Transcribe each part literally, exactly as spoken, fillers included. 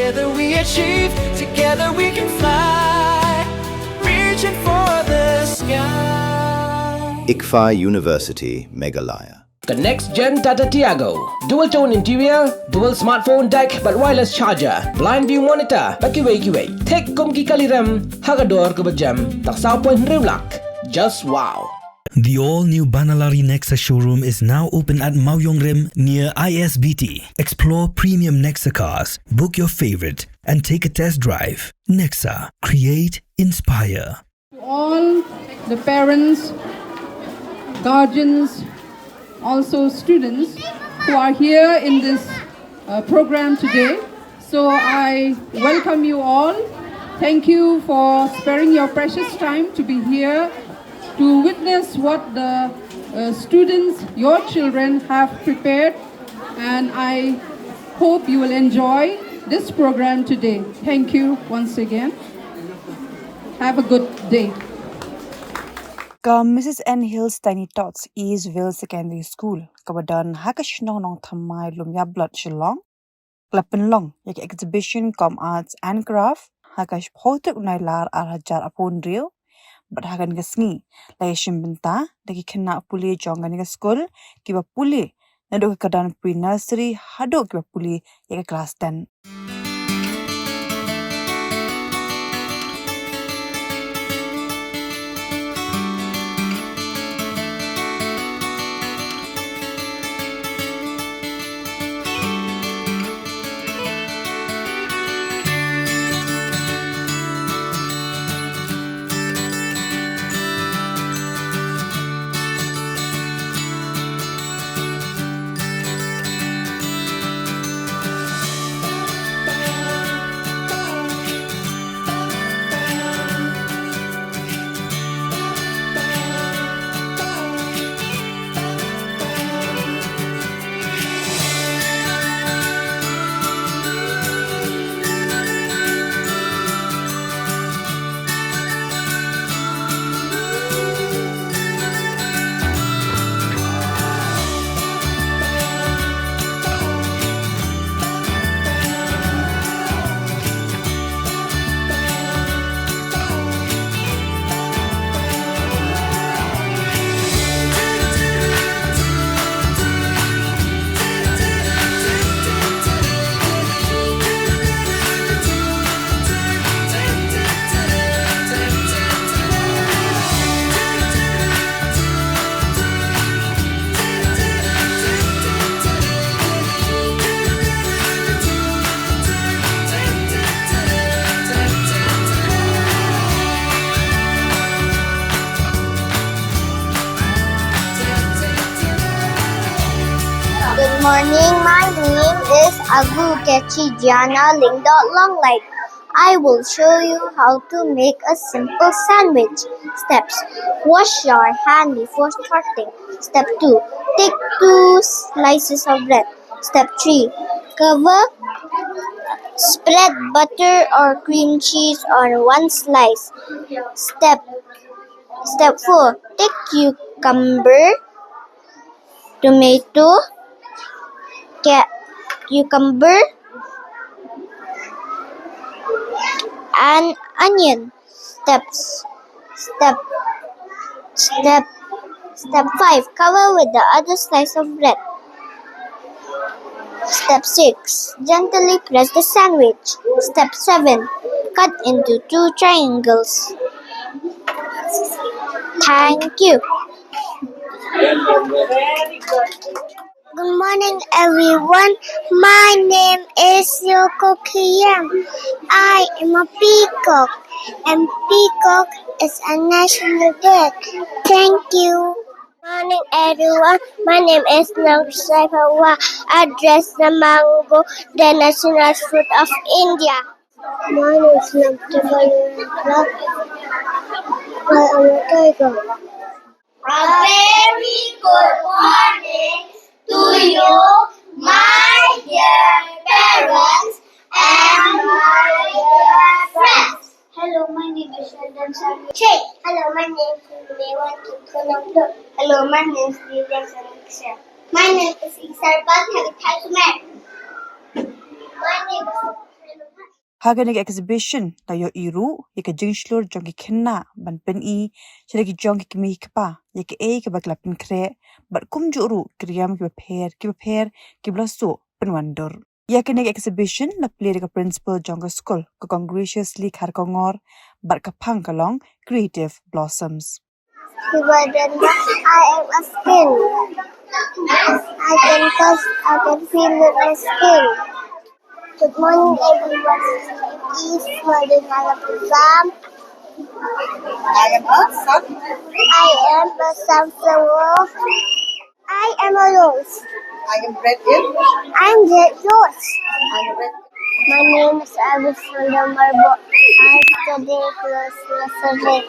Together we achieve, together we can fly, reaching for the sky. ICFAI University, Meghalaya. The next gen Tata Tiago. Dual tone interior, dual smartphone deck bad wireless charger, blind view monitor bad kiwei kiwei. Thik kum ki kali rem ha ka dor kaba jem. Tang saw point hynriew lak. Just wow. The all-new Banalari Nexa showroom is now open at Mawiong Rim near I S B T. Explore premium Nexa cars, book your favorite, and take a test drive. Nexa, create, inspire. To all the parents, guardians, also students who are here in this uh, program today. So I welcome you all. Thank you for sparing your precious time to be here to witness what the uh, students, your children, have prepared. And I hope you will enjoy this program today. Thank you once again. Have a good day. Ka Missus N Hills Tiny Tots, East Vale Secondary School, kaba don ha ka shnong Nongthymmai, Lumbiablot, Shillong, ka la pynlong ïa ka exhibition kum Arts and Craft ha ka shiphew tarik u Nailar ar hajar arphew hynriew. Bad ha kane ka sngi la ïashim bynta da ki khynnah pule jong kane ka skul, kiba pule naduh ka kyrdan pre-nursery haduh kiba pule ïa ka klas ten. Good morning, my name is Agu Kechi Gianna Lingdot Longlait. I will show you how to make a simple sandwich. Steps: wash your hand before starting. Step two: take two slices of bread. Step three: cover, spread butter or cream cheese on one slice. Step Step four: take cucumber, tomato, ca- cucumber, and onion. Steps. Step. Step. Step five: cover with the other slice of bread. Step six: gently press the sandwich. Step seven: cut into two triangles. Thank you. Good morning, everyone. My name is Yoko Kiyam. I am a peacock, and peacock is a national bird. Thank you. Morning, everyone. My name is Nang Saifawa. I dress the mango, the national fruit of India. My name is Nang Tifawa. I am a tiger. A very good morning to you, my dear parents and my dear friends. Hello, my name is Sheldon Sharma. Check. Hello, my name is Mewan Kipsonam. Hello, my name is Lilian Sanikisha. My name is Isarban Habitasumer. My name is Ha kane ka exhibition la ïohi ruh ïa ka jingshlur jong ki khynnah ban pyni sha ki jong ki kmie ki kpa ïa kaei kaba ki la pynkhreh bad kumjuh ruh ki riam kiba pher kiba pher kiba la suk pynwandur. Ïa kane ka exhibition la plie da ka principal jong ka skul, ka Congratiously Kharkongor, bad ka phang ka long Creative Blossoms. I am a skin. I can touch, I can feel with my skin. Good morning, everyone. Is Madhurima Pujam. I am a sun. I am a sunflower. I am a rose. I am red. I am red rose. I am red. My name is Alexander Marbo. I study class nursery.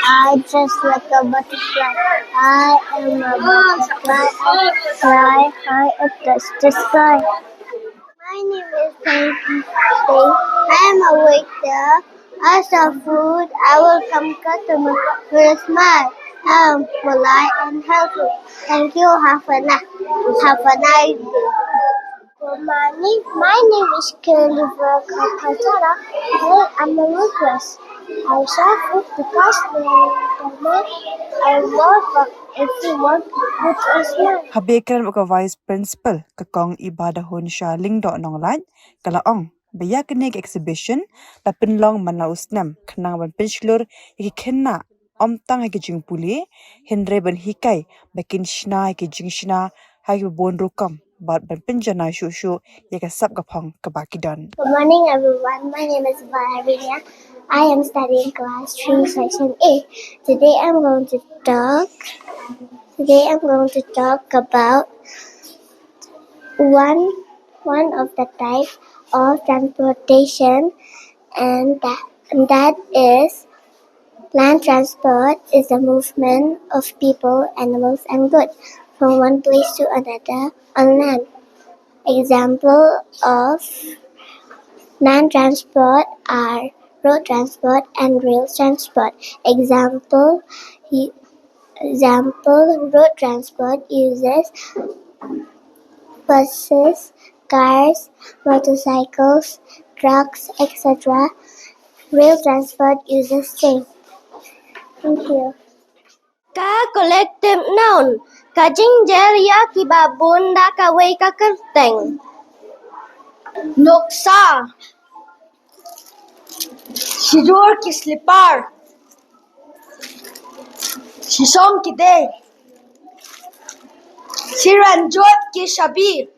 I dress like a butterfly. I am a butterfly. I fly high and touch the sky. My name is Frankie. I am a waiter. As a food, I welcome customer with a smile. I am polite and helpful. Thank you. Have a nice, have a nice day. Good morning. My name is Kelly Walker Katara. I am a waitress. I serve food to customer. I welcome everyone with a smile. Haba ïakren bad ka Vice Principal, ka Kong Ibadahunsha Lyngdoh Nonglait, ka la ong ba ïa kane ka exhibition la pynlong man la u snem khnang ban pynshlur ïa ki khynnah ym tang ha ki jingpule, hynrei ban hikai ba kin shna ïa ki jingshna ha kiba bun rukom bad ban pynjanai shuh shuh ïa ka sap ka phong kaba ki don. Good morning, everyone. My name is Valerinia. I am studying class three, section A. Today I'm going to talk. Today I'm going to talk about one, one of the type of transportation, and that, and that is land transport is the movement of people, animals, and goods from one place to another on land. Example of land transport are road transport and rail transport. Example, example, road transport uses buses, cars, motorcycles, trucks, et cetera. Rail transport uses train. Thank you. Ka collective noun. Ka jingjer ïa kiba bun da kawei ka kyrteng. Nuksa. Shi dur ki slipar. Shi song ki dei. Shi ranjot ki shabi.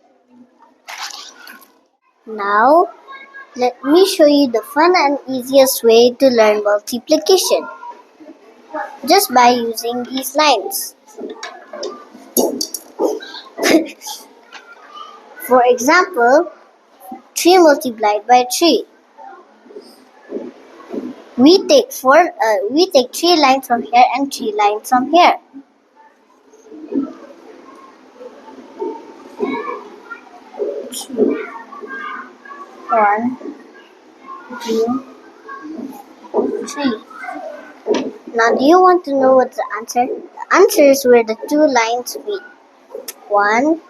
Now, let me show you the fun and easiest way to learn multiplication. Just by using these lines. For example, three multiplied by three. We take four, uh, we take three lines from here and three lines from here. One, two, three. Now, do you want to know what's the answer? The answer is where the two lines meet. One,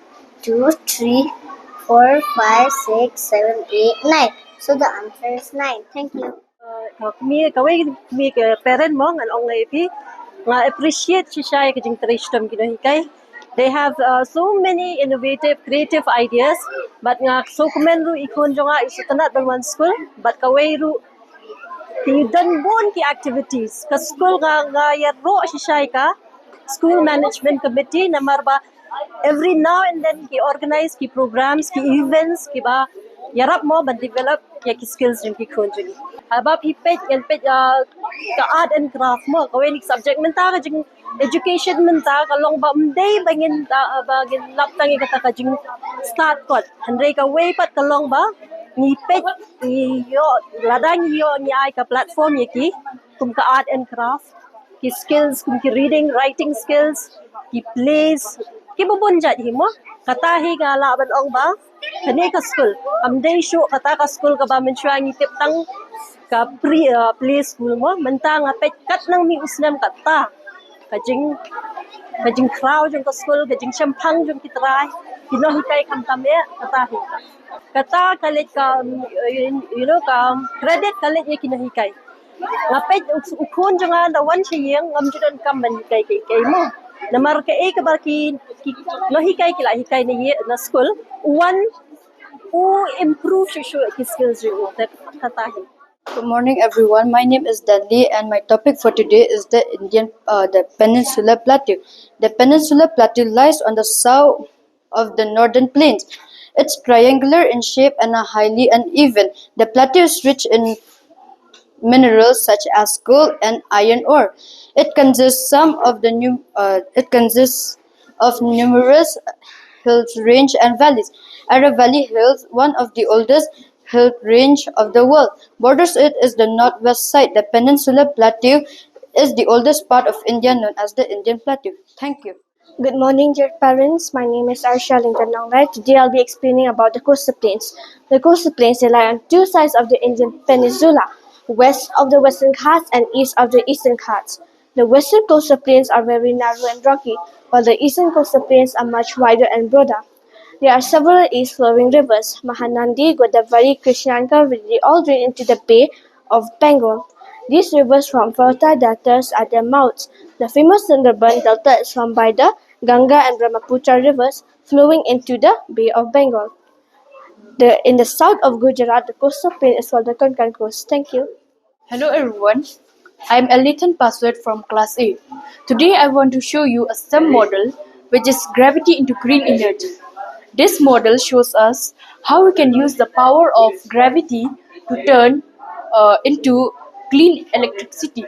two, three, four, five, six, seven, eight, nine. So the answer is nine. Thank you. Uh, ka kmie, kawei kmie ka parent mo, ngan ong ïa phi. Nga appreciate shisha ïa ka jingtrei shitom ki nonghikai. They have, uh, so many innovative, creative ideas. Bad nga sngewkmen ruh i khun jong nga i sngewtynnad ban wan skul. Bad kawei ruh ki don bun ki activities. Ka skul nga, nga ïaroh shisha ïa ka School Management Committee namar ba every now and then ki organize ki programs, ki events kiba ïarap mo ban develop ïa ki skills jong ki khun jong ngi. Haba phi peit, ngan peit, ah, ka art and craft mo, kawei na ki subject mynta ka jing education mynta ka long ba ym dei ba ngin, ah, ba ngin lap tang ïa kata ka jingstad kot. Hynrei kawei pat ka long ba ngi peit, ngi ïoh, lada ngi ïoh ngi ai ka platform ïa ki kum ka art and craft, ki skills kum ki reading, writing skills, ki plays, kiba bun jait hi mo. Kata hi nga lah ban ong ba kane ka skul kam dei shuh kata ka skul kaba mynshuwa ngi tip tang ka pre, uh, play school mo. Mynta nga peit katno mih u snem kata ka jing, ka jingkhraw jong ka skul, ka jingshemphang jong ki trai, ki nonghikai khamtam eh, kata hi. Kata ka leit ka, you know, ka credit ka leit ïa ki nonghikai. Nga peit u, u khun jong nga da wan sha ïing, ngam ju donkam ban hikai kaei kaei mo. Namar kaei kaba ki, ki nonghikai ki la hikai na ïing, na skul, u wan u improve shuh shuh ki skills jong u. Te kata hi. Good morning, everyone. My name is Dudley, and my topic for today is the Indian, uh, the Peninsular Plateau. The Peninsular Plateau lies on the south of the northern plains. It's triangular in shape and are highly uneven. The plateau is rich in minerals such as coal and iron ore. It consists some of the new, uh, it consists of numerous hills range and valleys. Aru Valley Hills, one of the oldest hill range of the world, borders it is the northwest side. The Peninsular Plateau is the oldest part of India known as the Indian Plateau. Thank you. Good morning, dear parents. My name is Arsha Lingdon Nonglai. Today I'll be explaining about the coastal plains. The coastal plains, they lie on two sides of the Indian peninsula, west of the Western Ghats and east of the Eastern Ghats. The western coastal plains are very narrow and rocky, while the eastern coastal plains are much wider and broader. There are several east-flowing rivers, Mahanadi, Godavari, Krishna, and Kaveri, all drain into the Bay of Bengal. These rivers form fertile deltas at their mouths. The famous Sundarban Delta is formed by the Ganga and Brahmaputra rivers flowing into the Bay of Bengal. The, in the south of Gujarat, the coastal plain is called the Konkan Coast. Thank you. Hello everyone, I'm Elithan Paswet from class eight. Today I want to show you a STEM model, which is gravity into green energy. This model shows us how we can use the power of gravity to turn, uh, into clean electricity.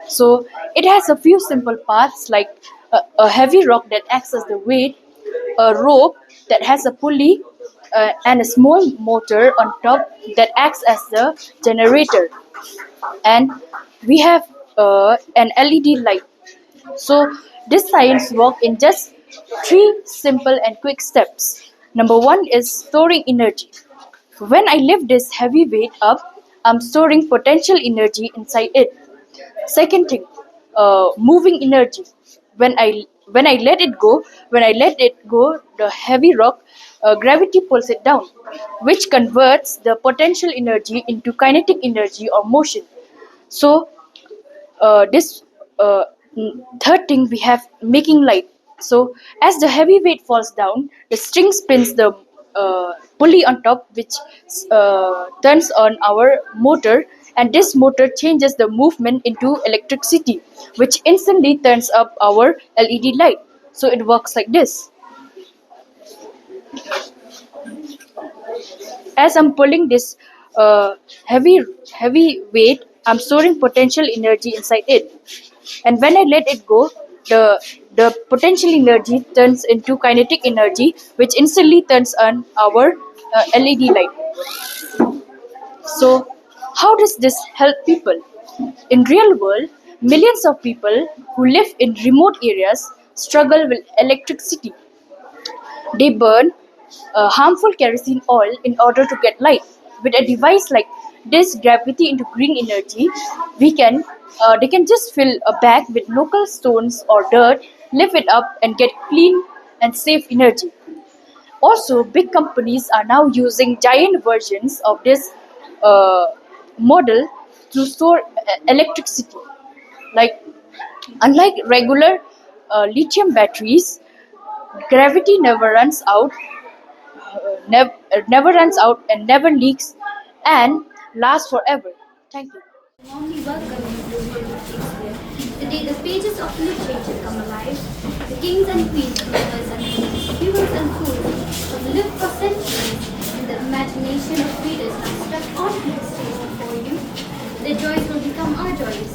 So it has a few simple parts like a, a heavy rock that acts as the weight, a rope that has a pulley, uh, and a small motor on top that acts as the generator. And we have, uh, an L E D light. So this science work in just three simple and quick steps. Number one is storing energy. When I lift this heavy weight up, I'm storing potential energy inside it. Second thing, uh, moving energy. When I when I let it go, when I let it go, the heavy rock, uh, gravity pulls it down, which converts the potential energy into kinetic energy or motion. So, uh, this uh, n- third thing, we have making light. So as the heavy weight falls down, the string spins the, uh, pulley on top, which, uh, turns on our motor, and this motor changes the movement into electricity, which instantly turns up our L E D light. So it works like this. As I'm pulling this, uh, heavy heavy weight, I'm storing potential energy inside it, and when I let it go, the the potential energy turns into kinetic energy, which instantly turns on our, uh, L E D light. So how does this help people? In real world, millions of people who live in remote areas struggle with electricity. They burn, uh, harmful kerosene oil in order to get light. With a device like this, gravity into green energy, we can uh, they can just fill a bag with local stones or dirt, lift it up, and get clean and safe energy. Also, big companies are now using giant versions of this, uh, model to store, uh, electricity. Like, unlike regular, uh, lithium batteries, gravity never runs out, uh, nev- uh, never runs out and never leaks, and lasts forever. Thank you. Warmly welcome you to the world of Shakespeare. Today, the pages of literature come alive. The kings and queens, rulers and kings, heroes and fools, who lived for centuries in the imagination of readers, now step onto the stage before you. Their joys will become our joys.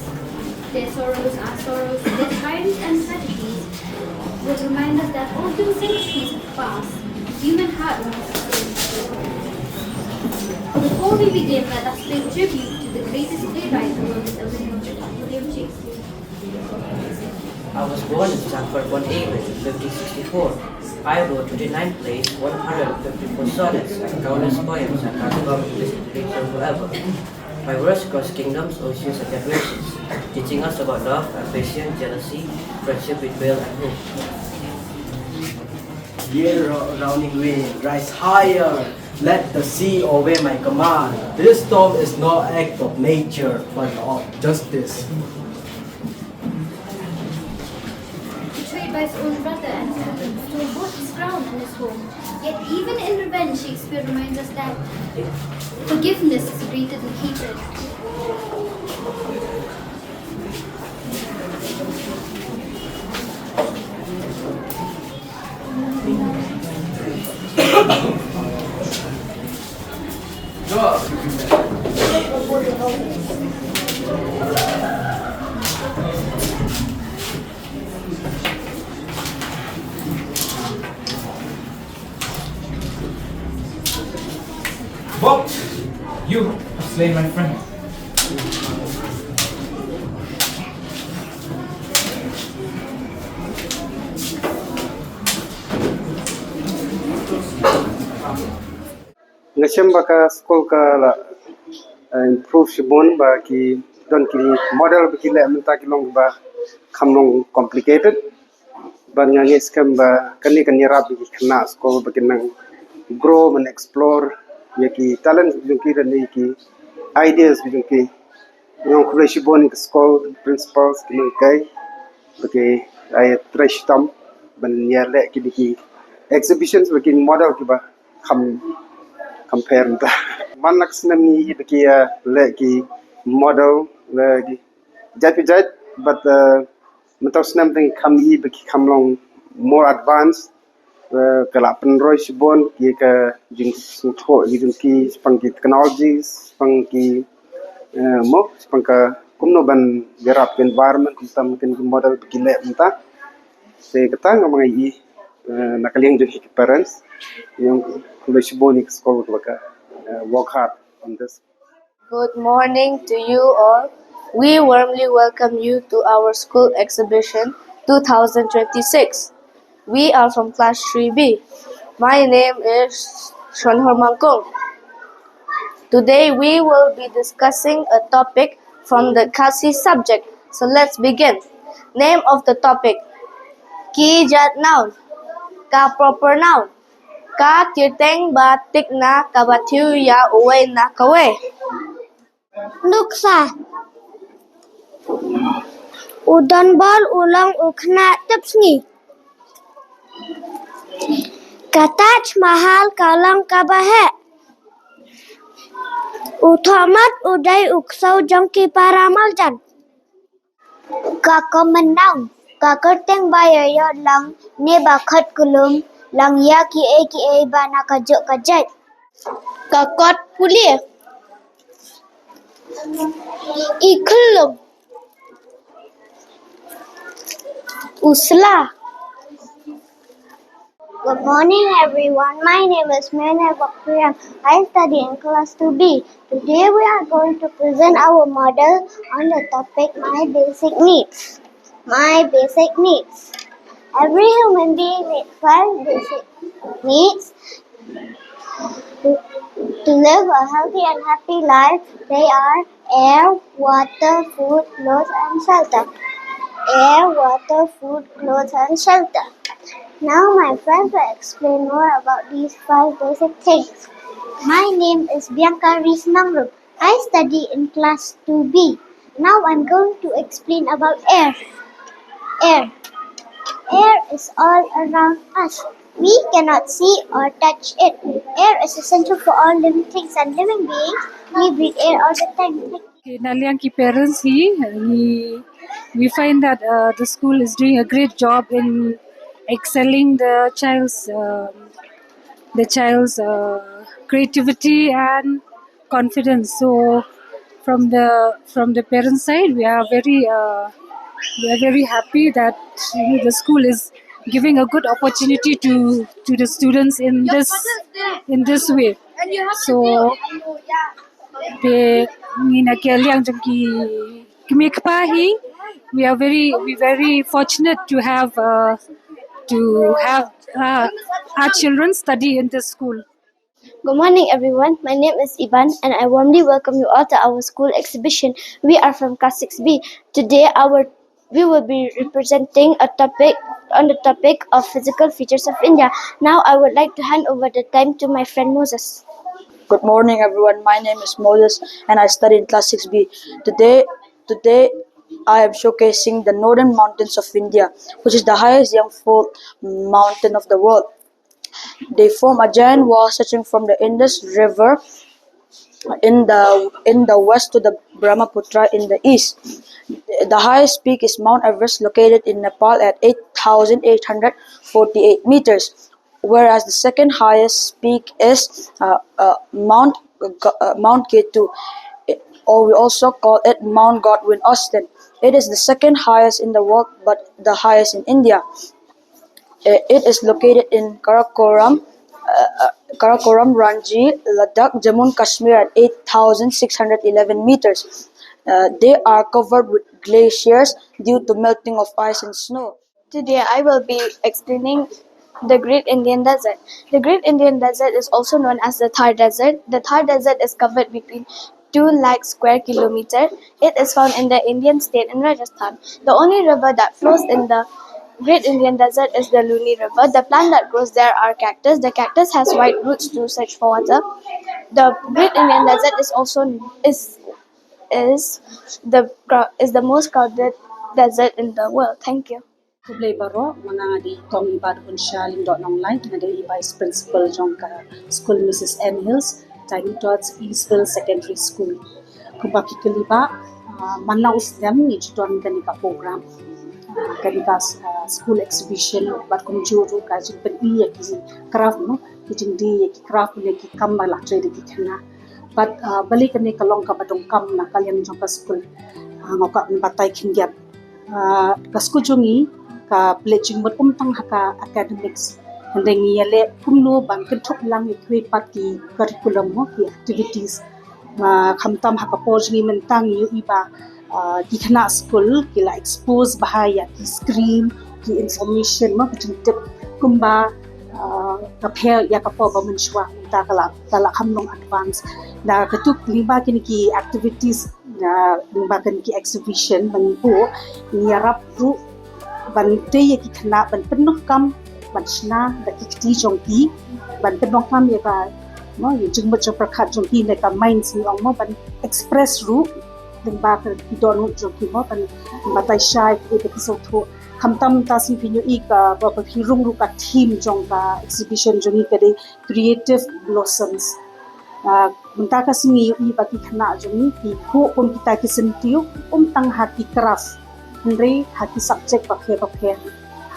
Their sorrows, our sorrows, their triumphs and tragedies will remind us that although centuries have passed, the human heart remains the same. Before we begin, let us pay tribute to the greatest playwright the world has ever known, William Shakespeare. I was born in Sanford upon Avon in fifteen sixty-four. I wrote twenty-nine plays, one hundred fifty-four sonnets, and countless poems that transformed English literature forever. My verse crossed kingdoms, oceans, and generations, teaching us about love, ambition, jealousy, friendship, betrayal, and hope. Dear ro- rounding wind, rise higher. Let the sea obey my command. This storm is no act of nature, but of justice. Betrayed by his own brother and siblings, stole both his crown and his home. Yet even in revenge, Shakespeare reminds us that forgiveness is greater than hatred. Bob, you have slain my friend. Nga shem ba ka skul ka la uh, improve shibun ba ki don ki model ba ki leh mynta ki long ba kham long complicated. Ba nga ngeit skhem ba kane kan ïarap ba ki khynnah skul ba ki nang grow ban explore ïa ki talent jong ki, lane ki ideas jong ki. Nga khublei shibun ïa ka skul, principals, ki nonghikai ba ki ai trei shitom ban ïaleh ki, ki exhibitions ba ki model ki ba kham, kham pher mynta. Man la ka snem ngi i ba ki ïaleh ki model la ki jait pa jait, but uh, mynta u snem te ngi kham i ba ki kham long more advanced. Uh, ka la pynroi shibun ïa ka jingsngewthuh ïa jong ki shaphang ki technologies, shaphang ki uh, mo shaphang ka kumno ban ïarap ka environment, kumta mynta ki model ba ki leh mynta. Te kata nga ma ngi i uh, na ka liang jong ki parents, ïa khublei shibun ïa ka skul ba ka uh, work hard on this. Good morning to you all. We warmly welcome you to our school exhibition two thousand twenty-six. We are from class three B. My name is Shonhor Mangkong. Today we will be discussing a topic from the Khasi subject. So let's begin. Name of the topic: Ki jait noun. Ka proper noun. Ka kyrteng ba tik na kaba thiew ïa uwei na kawei. Nuksa. U Donbor u long u khynnah tipsngi. Ka Taj Mahal ka long kaba heh. U Thohmot u dei u ksew jong ki para marjan. Ka common noun. Ka kyrteng ba ïoh ïoh lang ne ba khot khlem lang ïa kiei kiei ba na kajuh ka jait. Ka kot pule. I khlem. U sla. Good morning, everyone. My name is Minerva Priam. I study in class two B. Today we are going to present our model on the topic My Basic Needs. My Basic Needs. Every human being needs five basic needs to, to live a healthy and happy life. They are air, water, food, clothes, and shelter. Air, water, food, clothes, and shelter. Now my friend will explain more about these five basic things. My name is Bianca Reese Mangrum. I study in class two B. Now I'm going to explain about air. Air. Air is all around us. We cannot see or touch it. Air is essential for all living things and living beings. We breathe air all the time. Thank you. Okay, na liang ki parents hi, hi, we find that uh, the school is doing a great job in excelling the child's um, the child's uh, creativity and confidence. So from the from the parent side, we are very uh, we are very happy that you know, the school is giving a good opportunity to to the students in this in this way. So te ngi na ka liang jong ki kmie kpa hi, we are very we very fortunate to have uh, to have uh, our children study in this school. Good morning, everyone. My name is Iban, and I warmly welcome you all to our school exhibition. We are from class six B. Today, our We will be representing a topic on the topic of physical features of India. Now I would like to hand over the time to my friend Moses. Good morning, everyone. My name is Moses, and I study in class six B. Today, today, I am showcasing the northern mountains of India, which is the highest young fold mountain of the world. They form a giant wall stretching from the Indus River in the in the west to the Brahmaputra in the east. The highest peak is Mount Everest, located in Nepal at eight thousand eight hundred forty-eight meters, whereas the second highest peak is uh, uh, Mount Go- uh, Mount K two, or we also call it Mount Godwin Austen. It is the second highest in the world, but the highest in India. Uh, It is located in Karakoram, uh, uh, Karakoram Range, Ladakh, Jammu and Kashmir at eight thousand six hundred eleven meters. Uh, they are covered with glaciers due to melting of ice and snow. Today I will be explaining the Great Indian Desert. The Great Indian Desert is also known as the Thar Desert. The Thar Desert is covered between two lakh square kilometer. It is found in the Indian state in Rajasthan. The only river that flows in the Great Indian Desert is the Luni River. The plant that grows there are cactus. The cactus has wide roots to search for water. The Great Indian Desert is also is is the crowd is the most crowded desert in the world. Thank you. Khublei baroh, nga nga dei Kong Iba Dkhonshiah Lyngdoh Nonglait, nga dei i Vice Principal jong ka school Missus Ann Hills, Tiny Tots Eastville Secondary School. Kumba ki kylli ba, ah, man la u snem ngi ju don kane ka program, ah, kane ka, ah, school exhibition, bad kumjuh ruh ka jingpyni ïa ki craft mo, ki jingdie ïa ki craft ne ki kam ba la trei da ki khynnah. Bad, ah, balei kane ka long kaba donkam na ka liang jong ka school. Ah, nga kwah ban batai khyndiat. Ah, ka school jong ngi ka pynleit jingmut ym tang ha ka academics. Hynrei ngi ïaleh kumno ban kynthup lang ïa kiwei pat ki curriculum mo, ki activities. Ah, khamtam ha ka por jong ngi mynta ngi ïohi ba, ah, ki khynnah school ki la expose bha ïa ki screen, ki information mo, ki jingtip kumba, ah, ka pher ïa ka por ba mynshuwa mynta ka la, ka la kham long advance. Da katu lyngba kine ki activities, da lyngba kine ki exhibition ba ngi buh, ngi ïarap ruh ban tei ïa ki khynnah ban pyndonkam, ban shna da ki kti jong ki, ban pyndonkam ïa ka, no, ïa jingmut jingpyrkhat jong ki ne ka minds ngi ong mo, ban express ruh lyngba ka ki dohnud jong ki mo, ban batai shai ki ba ki sngewthuh. Khamtam mynta sngi phi ïohi ka ba phi rung ruh ka theme jong ka exhibition jong ngi ka dei Creative Blossoms. Ah, mynta ka sngi ïohi ba ki khynnah jong ngi ki buh kum kita ki syntiew, ym tang ha ki craft, hynrei ha ki subject bapher bapher.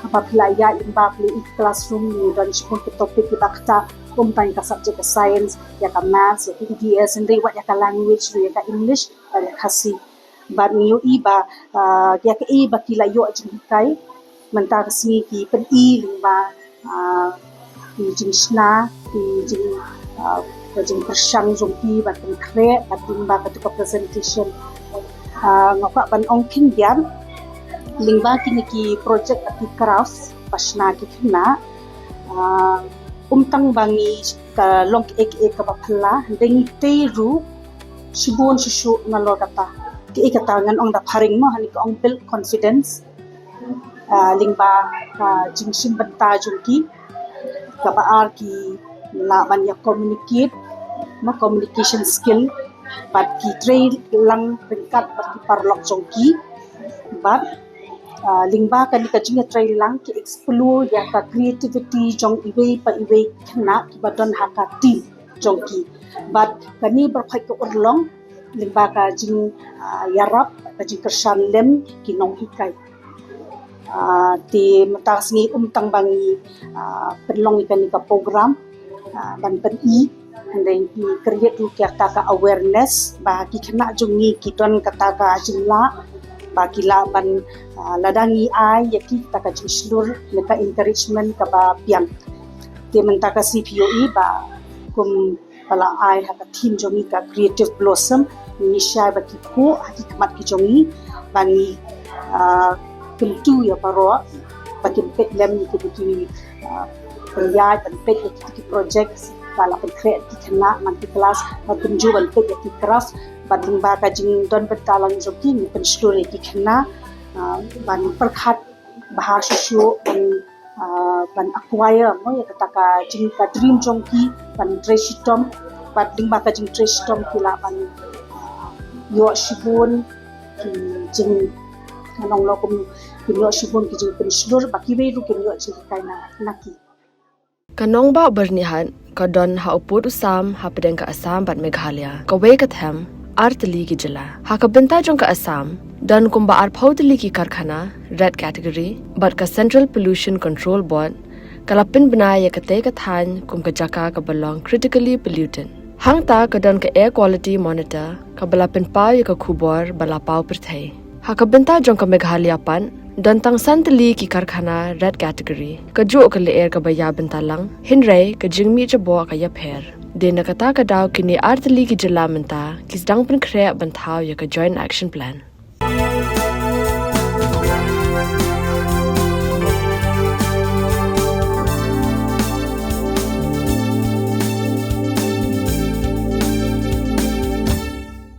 Haba phi la ïaid lyngba phi ïohi ki classroom ngi don shibun ki topic kiba ktah, ym tang ka subject ka science, ïa ka maths, ïa ka E V S, hynrei wat ïa ka language, ïa ka English bad ïa ka Khasi. Bad ngi ïohi ba, ah, ïa kaei ba ki la ïoh jinghikai mynta ka sngi ki pyni lyngba, ah, ki jingshna, ki jing, ah, ka jingpyrshang jong ki ban pynkhreh bad lyngba katu ka presentation. Ah, nga kwah ban ong khyndiat lyngba kine ki project bad ki craft ba shna ki khynnah. Ah, ym tang ba ngi ka long kiei kiei kaba phylla, hynrei ngi tei ruh shibun shisha nalor kata. Kiei kata ngan ong da phareng mo, hani ka ong build confidence. Ah, lyngba, ah, jingshim bynta jong ki, kaba ar ki lah ban ïa communicate, mo, communication skill, bad ki trei lang ryngkat bad ki paralok jong ki, bad, ah, lyngba kane ka jingïatrei lang ki explore ïa ka creativity jong iwei pa iwei khynnah kiba don ha ka team jong ki. Bad kane baroh ka urlong lyngba ka jing, ah, ïarap, ka jingkyrshan lem ki nonghikai. Ah, te mynta ka sngi ym tang ba ngi, ah, pynlong ïa kane ka program, ah, ban pyni, hynrei ngi create ruh ïa kata ka awareness ba ki khynnah jong ngi ki don kata ka jinglah ba ki lah ban, ah, lada ngi ai ïa ki kata ka jingshlur ne ka encouragement kaba biang. Te mynta ka sngi phi ïohi ba kum ba la ai ha ka theme jong ngi ka Creative Blossom, ngi shai ba ki buh ha ki khmat ki jong ngi ba ngi, ah, kyntu ïa baroh ba kin peit lem ïa ki, ba ki, ah, pynïaid ban peit ïa ki, ki project ba la pynkhreh ki khynnah man ki klas, ba kumjuh ban peit ïa ki craft, bad lyngba ka jingdon bynta lang jong ki ngi pynshlur ïa ki khynnah. ban pyrkhat bha shuh shuh ban ban acquire mo ïa kata ka jing ka dream jong ki ban trei shitom, bad lyngba ka jingtrei shitom ki lah ban ïoh shibun ki jing nonglo kum ki ïoh shibun ki jingpynshlur ba kiwei ruh ki ïoh jinghikai na na ki. Ka nongbah Byrnihat ka don ha u pud u sam hapdeng ka Assam bad Meghalaya, kawei ka them ar tylli ki jylla. Ha ka bynta jong ka Assam don kumba arphew tylli ki karkhana red category, bad ka Central Pollution Control Board ka la pynbna ïa katei ka thaiñ kum ka jaka kaba long critically polluted. Hangta ka don ka Air Quality Monitor kaba la pynpaw ïa ka khubor ba la paw pyrthei. Ha ka bynta jong ka Meghalaya pat don tang san tylli ki karkhana red category. Kajuh ka lyer kaba ïa bynta lang, hynrei ka jingmih jaboh ka ïapher. Dei na kata ka daw kine ar tylli ki jylla mynta ki sdang pynkhreh ban thaw ïa ka Joint Action Plan.